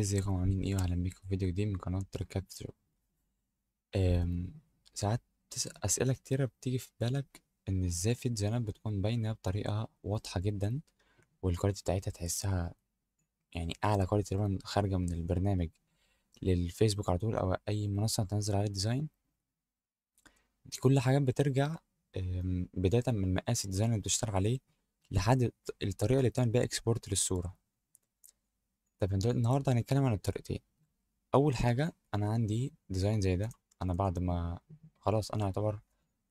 ازيكم عاملين ايه؟ واهلا بيكم في فيديو جديد من قناة تريكات شوب. ساعات اسئلة كتيرة بتيجي في بالك ان ازاي في design ات بتكون باينة بطريقة واضحة جدا وال quality بتاعتها تحسها يعني اعلى quality تقريبا خارجة من البرنامج للفيسبوك على طول او اي منصة تنزل عليها ال design. دي كل حاجات بترجع بداية من مقاس ال design اللي بتشتغل عليه لحد الطريقة اللي بتعمل بيها export للصورة. طب النهارده هنتكلم عن الطريقتين. اول حاجة انا عندي design زي ده، انا بعد ما خلاص انا اعتبر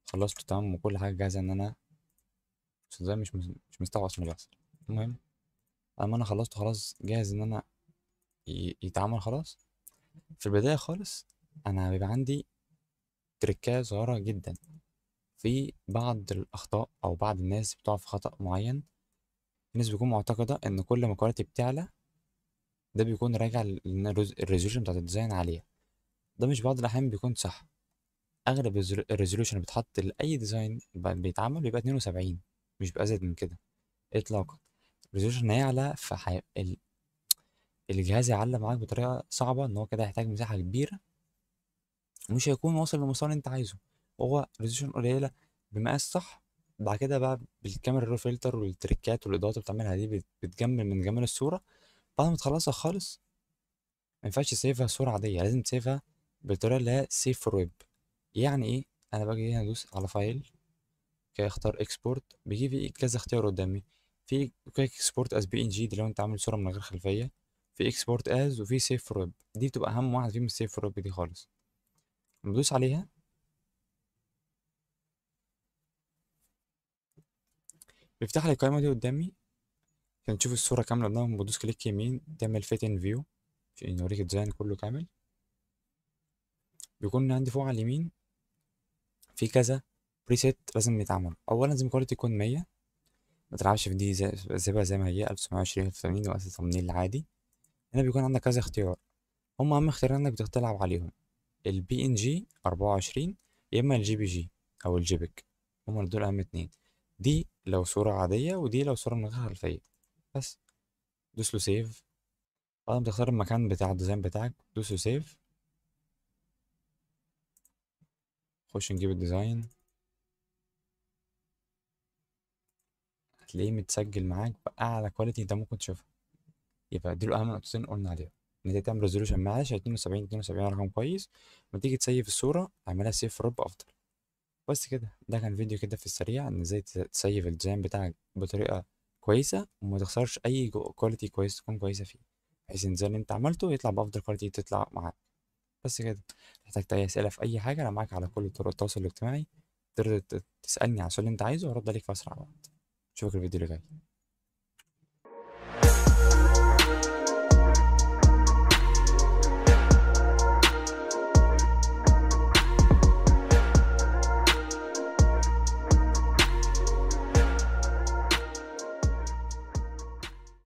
خلصت تمام وكل حاجة جاهزة، ان انا بس ال design مش مستوعب اصلا اللي بيحصل. المهم اما انا خلصت خلاص جاهز ان انا يتعمل خلاص. في البداية خالص انا بيبقى عندي تريكايه صغيرة جدا. في بعض الاخطاء او بعض الناس بتقع في خطأ معين، الناس بتكون معتقده ان كل ما ال quality بتعلى ده بيكون راجع لان ال resolution بتاعت ال design عالية. ده مش بعض الاحيان بيكون صح. اغلب ال resolution اللي بيتحط لاي design بيتعمل بيبقى 72، مش بيبقى ازيد من كده اطلاقا. ال resolution هيعلى الجهاز هيعلى معاك بطريقة صعبة، ان هو كده هيحتاج مساحة كبيرة ومش هيكون واصل للمستوى اللي انت عايزه. هو resolution قليله بمقاس صح، بعد كده بقى بال camera raw filter والتريكات والاضاءات اللي بتعملها دي بتجمل من جمال الصورة. بعد ما تخلصها خالص ما ينفعش تسيفها صورة عادية، لازم تسيفها بالطريقة اللي هي save for web. يعني ايه؟ انا باجي هنا ادوس على file كده اختار export، بيجي في كذا اختيار قدامي. في export as PNG دي لو انت عامل صورة من غير خلفية، في export as، وفي save for web. دي بتبقى اهم واحدة فيهم ال save for web دي خالص. بدوس عليها بيفتح لي القائمة دي قدامي عشان تشوف الصورة كاملة قدامك. بدوس click يمين تعمل fit in view عشان يوريك ال design كله كامل. بيكون عندي فوق على اليمين في كذا preset لازم يتعمل. اولا لازم ال quality يكون 100، ما تلعبش في دي، سيبها زي ما هي 1920 1080 واساس thumbnail العادي. هنا بيكون عندك كذا اختيار، هم اهم اختيارين انك بتلعب عليهم ال PNG 24 يا اما ال JPG او ال JPEG، هم دول اهم اتنين. دي لو صورة عادية ودي لو صورة من غير خلفية. بس دوس له save. بعد ما تختار المكان بتاع ال design بتاعك دوس له save. خش نجيب ال design، هتلاقيه متسجل معاك بأعلى quality انت ممكن تشوفها. يبقى دول اهم نقطتين قلنا عليهم، ان انت تعمل resolution معلش 72 72 رقم كويس. لما تيجي تسيف الصورة اعملها save for web افضل. بس كده، ده كان فيديو كده في السريع ان ازاي تسيف ال design بتاعك بطريقة كويسة وما تخسرش اي quality كويس تكون كويسة فيه، بحيث ان اللي انت عملته يطلع بافضل quality تطلع معاك. بس كده. احتجت اي اسئلة في اي حاجة انا معاك على كل طرق التواصل الاجتماعي، تقدر تسالني على السؤال اللي انت عايزه وارد عليك في اسرع وقت. اشوفك الفيديو اللي جاي.